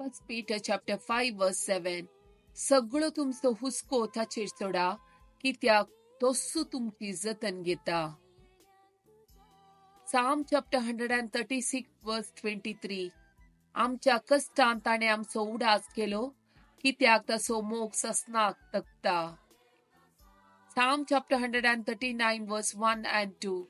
First Peter chapter 5 verse 7. सगळो तुमचो हुस्को ताचेर सोडा, कित्याक तोसू तुमची जतन घेता. Psalm chapter 136 verse 23. आमच्या कश्टान ताणें आमचो उडास केलो, कित्याक ताचो मोग ससनाक तगता. Psalm chapter 139 verse 1 and 2.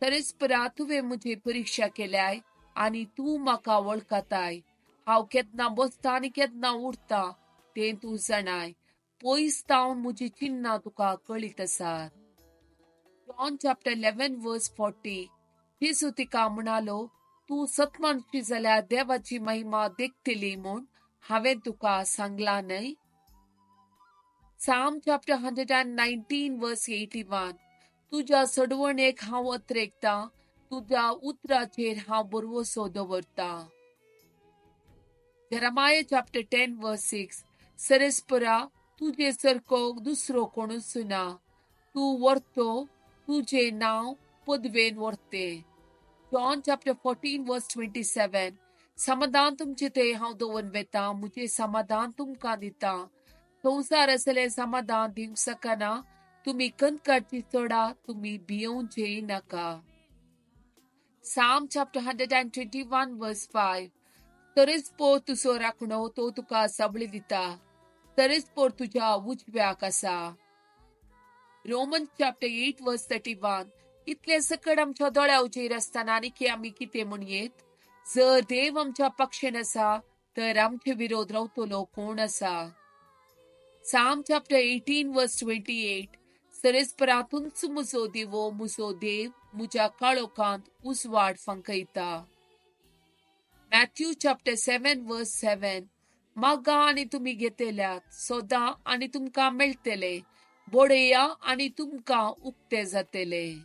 तरेस्परा, तुवें म्हजी परिक्षा केल्याय आनी तूं म्हाका वळखताय. हांव केन्ना बसता आनी केन्ना उठता तें तूं जाणाय. पयस तावन म्हजी चिन्नां तुका कळीत आसात. John chapter 11 verse 40. जेजू तिका म्हणालो, तूं सतमानशी जाल्यार देवाची महिमा देखतली म्हूण हांवें तुका सांगलां न्हय? Psalm chapter 119 verse 81. तुज्या सडवणेक हांव अत्रेकतां, तुज्या उतराचेर हांव भरवसो दवरतां. Jeremiah chapter 10 verse 6. सरेस्परा, तुजे सारको दुसरो कोणूच ना. तूं व्हरतो, तुजें नांव पदवेन व्हरते. John chapter 14 verse 27. समाधान तुमचे थंय हांव दवरून वेता, म्हजें समाधान तुमकां दिता. संवसार असलें समाधान दिवंक शकना. तुमी कंदकाची चडा, तुमी भियोवचे नाका. Psalm chapter 121 verse 5. तरेच पोर तुजो राखणो, तो तुका सबळी दिता. तरेच पोर तुज्या उजव्याक आसा. Roman chapter 8 verse 31. इतले सकड आमच्या दोळ्या उजेर आसतना आनी आमी कितें म्हणयेत? जर देव आमच्या पक्षेन आसा तर आमचे विरोध रावतलो कोण आसा? Psalm chapter 18 verse 28. सरेस्परातूंच म्हजो दिवो, म्हजो देव म्हज्या काळोखांत उजवाड फांकयता. Matthew chapter 7 verse 7. मागा आनी तुमी घेतल्यात, सोदा आनी तुमकां मेळटले, बडया आनी तुमकां उक्ते जातले.